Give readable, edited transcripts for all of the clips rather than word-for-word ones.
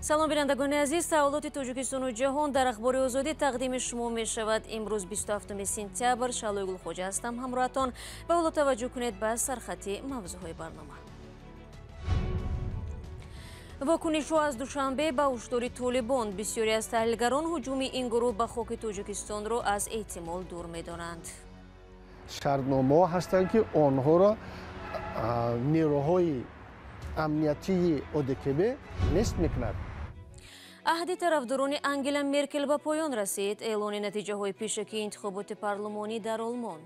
Салом, бинандагони азиз. Таҳаввулоти Тоҷикистону ҷаҳон дар Ахбори Озодӣ тақдими шумо мешавад. Имрӯз 27 сентябр. Шаҳлои Гулхоҷа ҳастам ҳамроҳатон. Ва ҳоло таваҷҷӯҳ кунед ба сархати мавзӯъҳои барнома. Вокунишҳо аз Душанбе ба ҳушдори Толибон. Бисёре аз таҳлилгарон ҳуҷуми ин гурӯҳ ба хоки Тоҷикистонро аз эҳтимол дур медонанд. Шартномаҳо ҳастанд, ки онҳоро нерӯҳои амниятии ОДКБ нест мекунад. Аҳди тарафдорони Ангела Меркел ба поён расид. Эълони натиҷаҳои пешакии интихоботи парлумонӣ дар Олмон.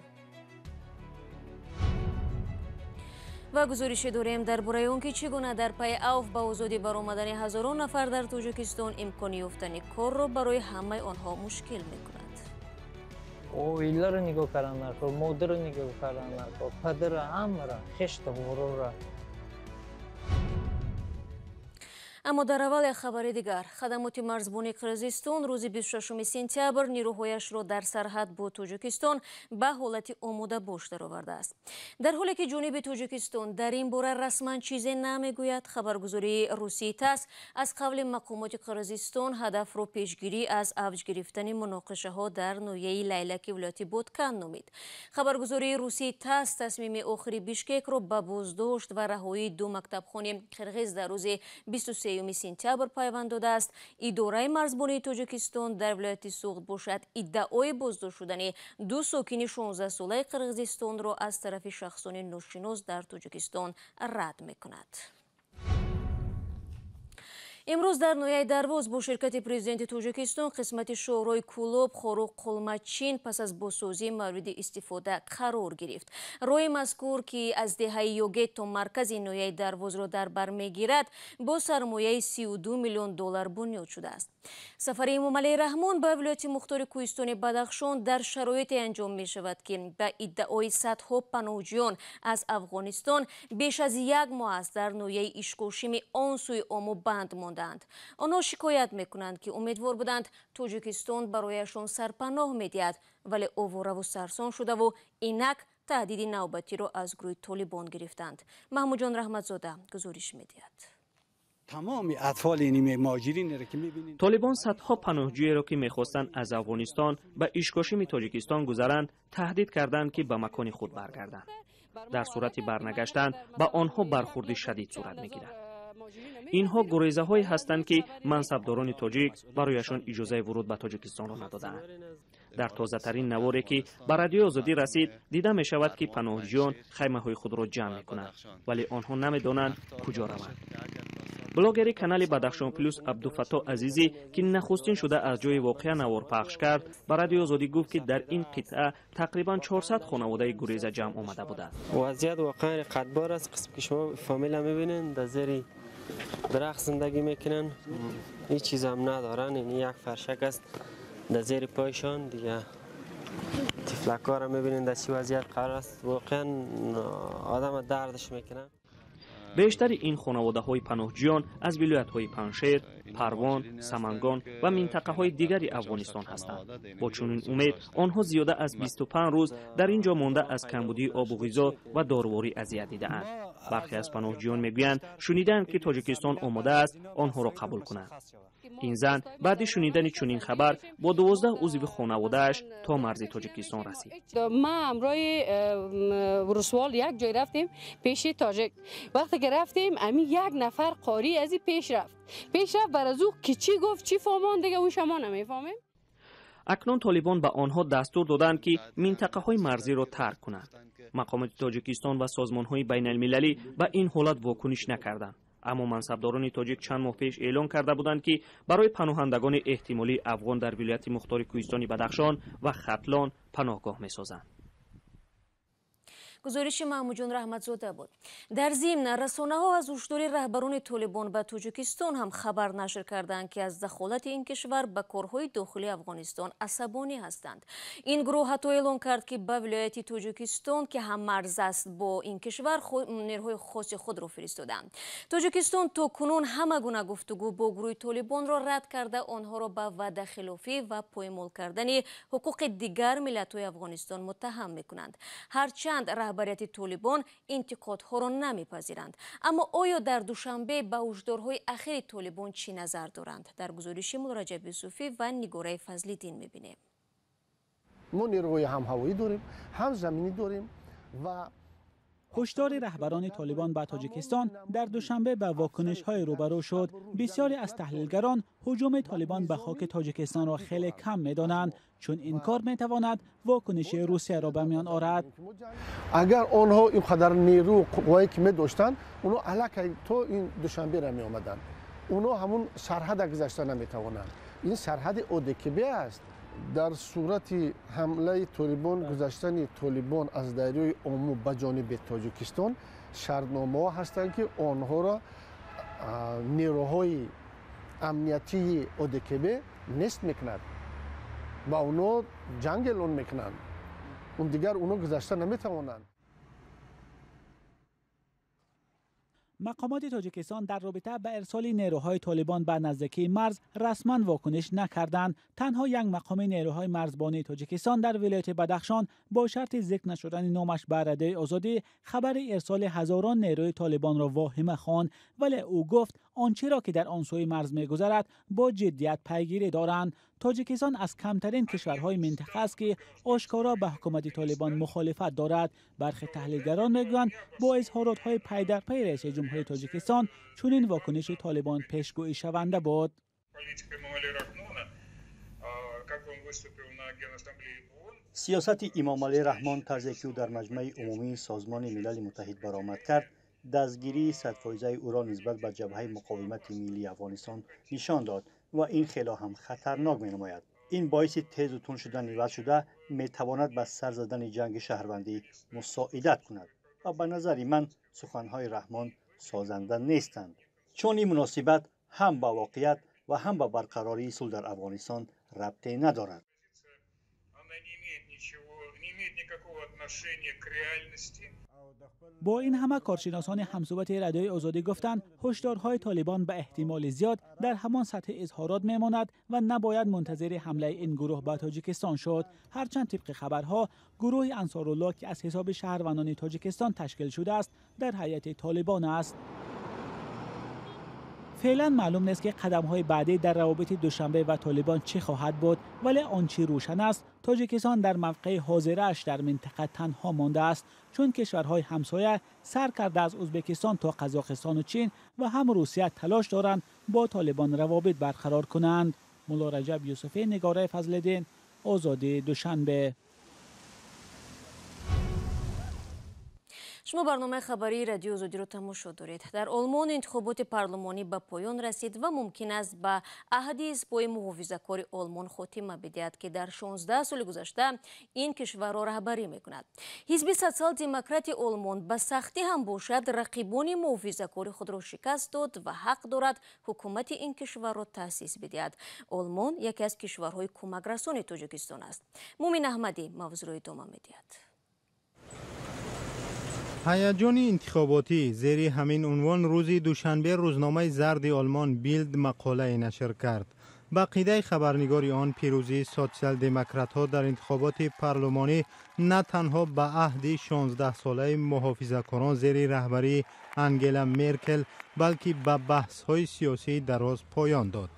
Ва гузорише дорем дар бораи он, ки чӣ гуна дар пайи авф ба озодӣ баромадани ҳазорон нафар дар Тоҷикистон имкони ёфтани корро барои ҳамаи онҳо мушкил мекунад. Оиларо нигоҳ кардан наркор, модарро нигоҳ кардан наркор, падара, ҳамаро, хештаворора. Аммо дар аввал як хабари дигар. Хадамоти марзбонии Қирғизистон рӯзи 26 сентябр нирӯҳояшро дар сарҳад бо Тоҷикистон ба ҳолати омодабош даровардааст. Дар ҳоле ки ҷониби Тоҷикистон дар ин бора расман чизе намегӯяд, хабаргузории русии ТАСС аз қавли мақомоти Қирғизистон ҳадафро пешгирӣ аз авҷ гирифтани муноқишаҳо дар ноҳияи Лайлаки вилояти Боткан номид. Хабаргузории русии ТАСС тасмими охири Бишкекро ба боздошт ва раҳоии ду мактабхони қирғиз дар рӯзи 23 сентябр пайванд додааст. Идораи марзбонии Тоҷикистон дар вилояти Суғд бошад, иддаои боздошт шудани ду сокини 16-солаи Қирғизистонро аз тарафи шахсони ношинос дар Тоҷикистон рад мекунад. Имрӯз дар ноҳияи Дарвоз бо ширкати президенти Тоҷикистон қисмати шоҳрои Кӯлоб Хоруғ Қулмачин пас аз бозсозӣ мавриди истифода қарор гирифт. Роҳи мазкур, ки аз деҳаи Йогет то маркази ноҳияи Дарвозро дар бар мегирад, бо сармояи 32 миллион доллар бунёд шудааст. Сафари Эмомалӣ Раҳмон ба вилояти мухтори кӯҳистони Бадахшон дар шароите анҷом мешавад, ки ба иддаои садҳо паноҳҷӯён аз Афғонистон беш аз як моҳ аст дар ноҳияи Ишкошими он сӯи Ому банд монданд. Онҳо шикоят мекунанд, ки умедвор буданд, Тоҷикистон барояшон сарпаноҳ медиҳад, вале овораву сарсон шудаву инак таҳдиди навбатиро аз гурӯҳи Толибон гирифтанд. Маҳмудҷон Раҳматзода гузориш медиҳад. Тамоми атфоли муҳоҷиринеро, ки мебинед, Толибон садҳо паноҳҷӯеро, ки мехостанд аз Афғонистон ба Ишкошими Тоҷикистон гузаранд, таҳдид карданд, ки ба макони худ баргарданд. Дар сурати барнагаштан ба онҳо бархурди шадид сурат мегирад. Инҳо гурезаҳое ҳастанд, ки мансабдорони тоҷик барояшон иҷозаи вуруд ба Тоҷикистонро надодаанд. Дар тозатарин наворе, ки ба Радиои Озодӣ расид, дида мешавад, ки паноҳҷӯён хаймаҳои худро ҷамъ мекунанд, вале онҳо намедонанд, куҷо раванд. Блогери канали Бадахшон Плюс Абдуфаттоҳ Азизӣ, ки нахустин шуда аз ҷои воқеа навор пахш кард, ба Радиои Озодӣ гуфт, ки дар ин қитъа тақрибан 400 хонаводаи гуреза ҷамъ омада буданд. Вазъият воқеан рақатбор аст. Қисм ки шумо фамилия мебинед, дар зери дарахт зиндагӣ мекунанд, ҳеҷ чиз ҳам надоранд. Ин як фаршак аст дар зери пойшон. Дига тифлакҳоро мебинед, дар чӣ вазъият қарор аст. Воқеан одам дардаш мекунад. Бештари ин хонаводаҳои паноҳҷӯён аз вилоятҳои Панҷшер, Парвон, Самангон ва минтақаҳои дигари Афғонистон ҳастанд. Бо чунин умед онҳо зиёда аз 25 рӯз дар ин ҷо монда, аз камбудии обу ғизо ва доруворӣ азият дидаанд. Бархе аз паноҳҷӯён мегӯянд, шунидаанд, ки Тоҷикистон омода аст онҳоро қабул кунад. Ин зан баъди шунидани чунин хабар бо 12 узви хонаводааш то марзи Тоҷикистон расид. Ма ҳамроҳи Русвол як ҷой рафтем пеши тоҷик. Вақте ки рафтем, ами як нафар қорӣ аз и пеш рафт, пеш рафт. Бар аз ӯ ки чӣ гуфт, чӣ фаҳмон, дига ӯ шумо намефаҳмем. Акнун Толибон ба онҳо дастур доданд, ки минтақаҳои марзиро тарк кунанд. Мақомоти Тоҷикистон ва созмонҳои байналмилалӣ ба ин ҳолат вокуниш накарданд, аммо мансабдорони тоҷик чанд моҳ пеш эълон карда буданд, ки барои паноҳандагони эҳтимолии афғон дар вилояти мухтори кӯҳистони Бадахшон ва Хатлон паноҳгоҳ месозанд. Гузориши Маҳмудҷон Раҳматзода буд. Дар зимн, расонаҳо аз ҳушдори раҳбарони Толибон ба Тоҷикистон ҳам хабар нашр карданд, ки аз дахолати ин кишвар ба корҳои дохилии Афғонистон асабонӣ ҳастанд. Ин гурӯҳ ҳатто эълон кард, ки ба вилояти Тоҷикистон, ки ҳаммарз аст бо ин кишвар, нерӯҳои хоси худро фиристоданд. Тоҷикистон то кунун ҳама гуна гуфтугӯ бо гурӯҳи Толибонро рад карда, онҳоро ба ваъдахилофӣ ва поймол кардани ҳуқуқи дигар миллатҳои Афғонистон муттаҳам мекунанд. Ҳарчанд Раҳбарияти Толибон интиқодҳоро намепазиранд. Аммо оё дар Душанбе ба ҳушдорҳои ахири Толибон чӣ назар доранд? Дар гузориши Муллораҷаб Юсуфӣ ва Нигораи Фазлиддин мебинем. Мо нерӯҳои ҳам ҳавоӣ дорем, ҳам заминӣ дорем ва ҳушдори раҳбарони Толибон ба Тоҷикистон дар Душанбе ба вокунишҳое рӯбарӯ шуд. Бисёре аз таҳлилгарон ҳуҷуми Толибон ба хоки Тоҷикистонро хеле кам медонанд, чун ин кор метавонад вокуниши Русияро ба миён орад. Агар онҳо ин қадар нерӯ қуввае ки медоштанд, онҳо аллакай то ин Душанберо меомаданд. Онҳо ҳамун сарҳада гузашта наметавонанд. Ин сарҳади ОДКБ аст. Дар сурати ҳамлаи Толибон, гузаштани Толибон аз дарёи Ому ба ҷониби Тоҷикистон, шартномаҳо ҳастанд, ки онҳоро нерӯҳои амниятии ОДКБ нест мекунад ва онҳо ҷанг эълон мекунанд. Он дигар онҳо гузашта наметавонанд. Мақомоти Тоҷикистон дар робита ба ирсоли нерӯҳои Толибон ба наздикии марз расман вокуниш накарданд. Танҳо як мақоми нерӯҳои марзбонии Тоҷикистон дар вилояти Бадахшон бо шарти зикр нашудани номаш ба Радиои Озодӣ хабари ирсоли ҳазорон нерӯи Толибонро воҳима хонд, вале ӯ гуфт он чиро ки дар он сӯи марз мегузарад бо ҷиддият пайгирӣ доранд. Тоҷикистон аз камтарин кишварҳои минтақа аст, ки ошкоро ба ҳукумати Толибон мухолифат дорад. Бархе таҳлилгарон мегӯянд бо изҳоротҳои пайдарпайи раиси ҷумҳури Тоҷикистон чунин вокуниши Толибон пешгӯишаванда буд. Сиёсати Имомалӣ Раҳмон, тарзе ки ӯ дар Маҷмаи Умумии Созмони Милали Муттаҳид баромад кард, дастгирии садфоизаи ӯро нисбат ба Ҷабҳаи Муқовимати Миллии Афғонистон нишон дод ва ин хело ҳам хатарнок менамояд. Ин боиси тезу тунд шудани вазъ шуда метавонад ба сар задани ҷанги шаҳрвандӣ мусоидат кунад ва ба назари ман суханҳои Раҳмон созанда нестанд, чун ин муносибат ҳам ба воқеият ва ҳам ба барқарории сулҳ дар Афғонистон рабте надорад. Бо ин ҳама коршиносони ҳамсӯҳбати Радиои Озодӣ гуфтанд, ҳушдорҳои Толибон ба эҳтимоли зиёд дар ҳамон сатҳи изҳорот мемонад ва набояд мунтазири ҳамлаи ин гурӯҳ ба Тоҷикистон шуд. Ҳарчанд тибқи хабарҳо гурӯҳи Ансоруллоҳ, ки аз ҳисоби шаҳрвандони Тоҷикистон ташкил шудааст, дар ҳайати Толибон аст. Феълан маълум нест, ки қадамҳои баъдӣ дар равобити Душанбе ва Толибон чӣ хоҳад буд, вале он чӣ рӯшан аст, Тоҷикистон дар мавқеи ҳозирааш дар минтақа танҳо мондааст, чун кишварҳои ҳамсоя сар карда аз Ӯзбекистон то Қазоқистону Чин ва ҳам Русия талош доранд бо Толибон равобит барқарор кунанд. Муллораҷаб Юсуфӣ, Нигораи Фазлиддин, Озодӣ, Душанбе. Шумо барномаи хабарии Радиои Озодиро тамошо доред. Дар Олмон интихоботи парлумонӣ ба поён расид ва мумкин аст ба аҳди ҳизбҳои муҳофизакори Олмон хотима бидиҳад, ки дар 16 соли гузашта ин кишварро раҳбарӣ мекунад. Ҳизби Социал-демократи Олмон ба сахтӣ ҳам бошад рақибони муҳофизакори худро шикаст дод ва ҳақ дорад ҳукумати ин кишварро таъсис бидиҳад. Олмон яке аз кишварҳои кӯмакрасони Тоҷикистон аст. Мумин Аҳмадӣ мавзӯъро идома медиҳад. Ҳаяҷони интихоботӣ зери ҳамин унвон рӯзи душанбе рӯзномаи зарди Олмон Билд мақолае нашр кард. Ба қидаи хабарнигори он, пирӯзии социал-демократҳо дар интихоботи парлумонӣ на танҳо ба аҳди 16-солаи муҳофизакорон зери раҳбарии Ангела Меркел, балки ба баҳсҳои сиёсии дароз поён дод.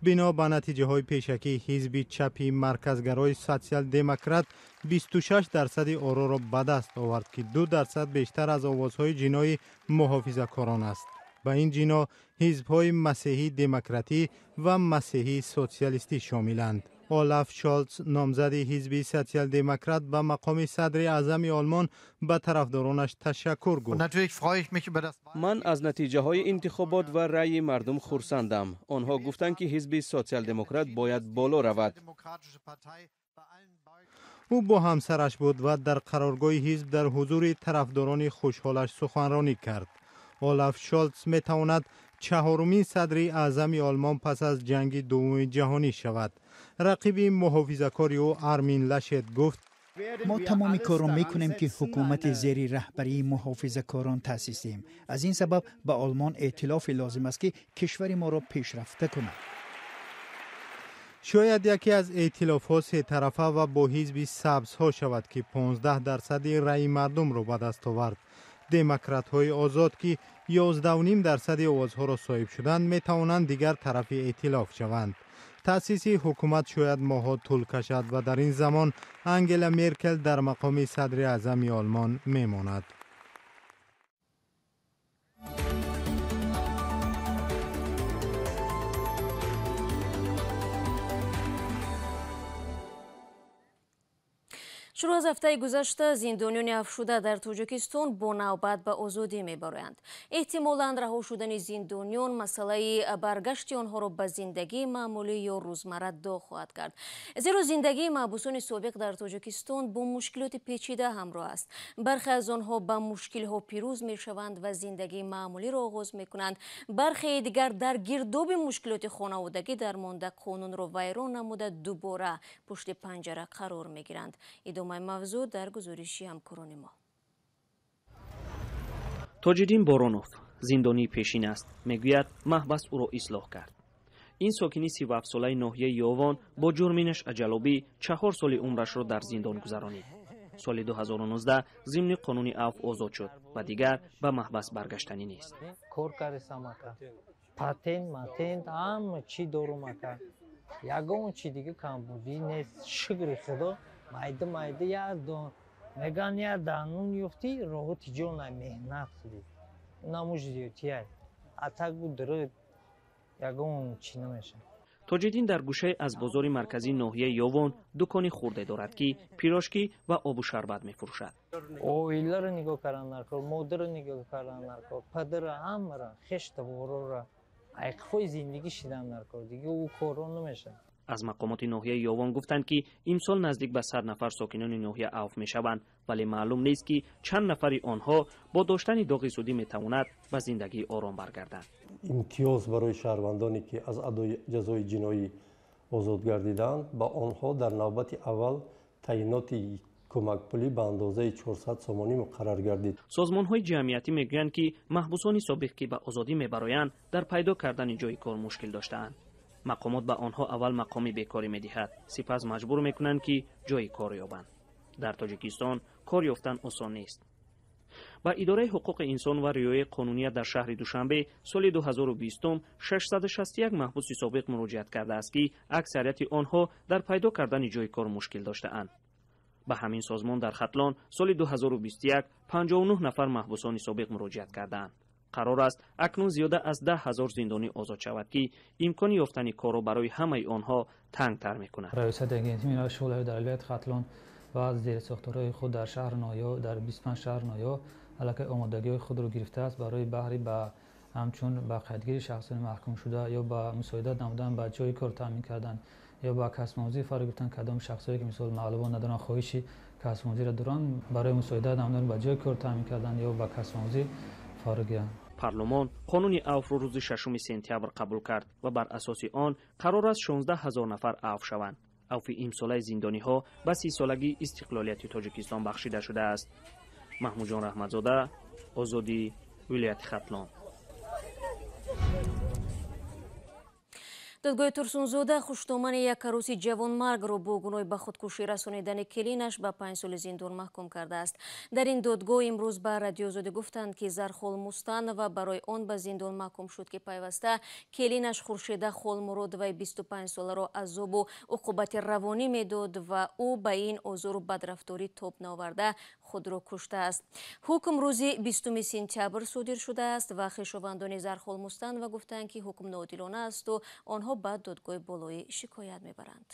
Бино ба натиҷаҳои пешакӣ, ҳизби чапи марказгарои социал-демократ 26% ороро ба даст овард, ки 2% бештар аз овозҳои ҷинои муҳофизакорон аст. Ба ин ҷино ҳизбҳои масеҳии демократӣ ва масеҳии социалистӣ шомиланд. Олаф Шолц, номзади ҳизби социал-демократ ба мақоми садри аъзами Олмон, ба тарафдоронаш ташаккур гуфт. Ман аз натиҷаҳои интихобот ва раъйи мардум хурсандам. Онҳо гуфтанд, ки ҳизби социал-демократ бояд боло равад. Ӯ бо ҳамсараш буд ва дар қароргоҳи ҳизб дар ҳузури тарафдорони хушҳолаш суханронӣ кард. Олаф Шолц метавонад чаҳорумин садри аъзами Олмон пас аз ҷанги дуввуми ҷаҳонӣ шавад. Рақиби муҳофизакори ӯ Армин Лашет гуфт: мо тамоми корро мекунем, ки ҳукумати зери раҳбарии муҳофизакорон таъсис диҳем. Аз ин сабаб ба Олмон эътилофе лозим аст, ки кишвари моро пешрафта кунад. Шояд яке аз эътилофҳо сетарафа ва бо ҳизби сабзҳо шавад, ки 15% раъи мардумро ба даст овард. Демократҳои озод, ки 11,5% овозҳоро соҳиб шуданд, метавонанд дигар тарафи эътилоф шаванд. Таъсиси ҳукумат шояд моҳҳо тӯл кашад ва дар ин замон Ангела Меркел дар мақоми садри аъзами Олмон мемонад. Шурӯъ аз ҳафтаи гузашта зиндониёни афшуда дар Тоҷикистон бо навбат ба озодӣ мебароянд. Эҳтимолан раҳо шудани зиндониён масъалаи баргашти онҳоро ба зиндагии маъмулӣ ё рӯзмарра доғ хоҳад кард. Зеро зиндагии маҳбусони собиқ дар Тоҷикистон бо мушкилоти печида ҳамроҳ аст. Бархе аз онҳо ба мушкилҳо пирӯз мешаванд ва зиндагии маъмулиро оғоз мекунанд. Бархеи дигар дар гирдоби мушкилоти хонаводагӣ дармонда қонунро вайрон намуда дубора пушти панҷара қарор мегиранд. Идомаи мавзӯъ дар гузориши ҳамкорони мо. Тоҷиддин Боронов зиндонии пешин аст. Мегӯяд, маҳбас ӯро ислоҳ кард. Ин сокини 37-солаи ноҳияи Ёвон бо ҷурми нашъаҷалобӣ 4 соли умрашро дар зиндон гузаронид. Соли 2019 зимни қонуни афв озод шуд ва дигар ба маҳбас баргаштанӣ нест. Кор кардесам ака, патент матент ҳама чӣ дорум ака, ягон чи дига камбудӣ нест, шукри худо. Майда майда як дон меган, як данун ёфтӣ, роҳати ҷона меҳнат кунӣ, намуж зиёдтияй, а так буд дурӯ ягон чӣ намешавад. Тоҷиддин дар гӯшае аз бозори марказии ноҳияи Ёвон дукони хурде дорад, ки пирожкӣ ва обу шарбат мефурӯшад. Оиларо нигоҳ кардан даркор, модарро нигоҳ кардан даркор, падара, ҳамара, хештаборора, айқфои зиндагӣ шидан даркор, дига ӯ корро намешавад. Аз мақомоти ноҳияи Ёвон гуфтанд, ки имсол наздик ба 100 нафар сокинони ноҳия авф мешаванд, вале маълум нест, ки чанд нафари онҳо бо доштани доғи судӣ метавонад ба зиндагии ором баргарданд. Имтиёз барои шаҳрвандоне, ки аз адои ҷазои ҷиноӣ озод гардиданд, ба онҳо дар навбати аввал таъиноти кӯмакпулӣ ба андозаи 400 сомонӣ муқаррар гардид. Созмонҳои ҷамъиятӣ мегӯянд, ки маҳбусони собиқ, ки ба озодӣ мебароянд, дар пайдо кардани ҷои кор мушкил доштаанд. Мақомот ба онҳо аввал мақоми бекорӣ медиҳад, сипас маҷбур мекунанд, ки ҷои кор ёбанд. Дар Тоҷикистон кор ёфтан осон нест. Ба идораи ҳуқуқи инсон ва риояи қонуният дар шаҳри Душанбе соли 2020 661 маҳбуси собиқ муроҷиат кардааст, ки аксарияти онҳо дар пайдо кардани ҷои кор мушкил доштаанд. Ба ҳамин созмон дар Хатлон соли 2021 59 нафар маҳбусони собиқ муроҷиат кардаанд. Қарор аст акнун зиёда аз 10 ҳазор зиндонӣ озод шавад, ки имкони ёфтани корро барои ҳамаи онҳо тангтар мекунад. Раёсати агентии миллии шуғлҳои дар вилояти Хатлон ва зерсохторҳои худ дар шаҳр ноҳия, дар 25 шаҳр ноҳия аллакай омодагиҳои худро гирифтааст барои баҳри ба ҳамчун ба қайдгири шахсони маҳкумшуда ё ба мусоидат намудан, ба ҷои кор таъмин кардан ё ба касбомӯзӣ фаро гирифтан кадом шахсое, ки мисол маълумот надоранд, хоҳиши касбомӯзиро доранд, барои мусоидат намудан, ба ҷои кор таъмин кардан ё ба касбомӯзӣ фаро гиранд. Парлумон қонуни авфро рӯзи 6 сентябр қабул кард ва бар асоси он қарор аст 16 ҳазор нафар авф шаванд. Авфи имсолаи зиндониҳо ба 30-солагии истиқлолияти Тоҷикистон бахшида шудааст. Маҳмудҷон Раҳматзода, Озодӣ, вилояти Хатлон. Додгоҳи Турсунзода хуштомани як арӯси ҷавонмаргро бо гуноҳи ба худкушӣ расонидани келинаш ба 5 соли зиндон маҳкум кардааст. Дар ин додгоҳ имрӯз ба Радиоозодӣ гуфтанд, ки Зархол Мустанова барои он ба зиндон маҳкум шуд, ки пайваста келинаш Хуршеда Холмуродоваи 25-соларо азобу уқубати равонӣ медод ва ӯ ба ин озору бадрафторӣ тоб наоварда худро куштааст. Ҳукм рӯзи 20 сентябр содир шудааст ва хешовандони Зархол Мустанова гуфтанд, ки ҳукм ноодилона асту онҳо ба додгоҳи болоӣ шикоят мебаранд.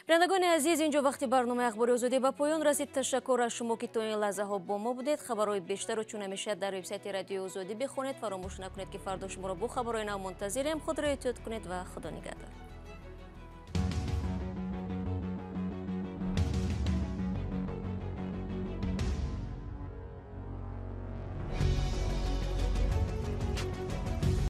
Бинандагони азиз, инҷо вақти барномаи Ахбори Озодӣ ба поён расид. Ташаккур аз шумо, ки то ин лаҳзаҳо бо мо будед. Хабарҳои бештарро чун ҳамеша дар вебсайти Радиои Озодӣ бихонед. Фаромӯш накунед, ки фардо шуморо бо хабарҳои нав мунтазирем. Худро эҳтиёт кунед ва Худо нигаҳдор.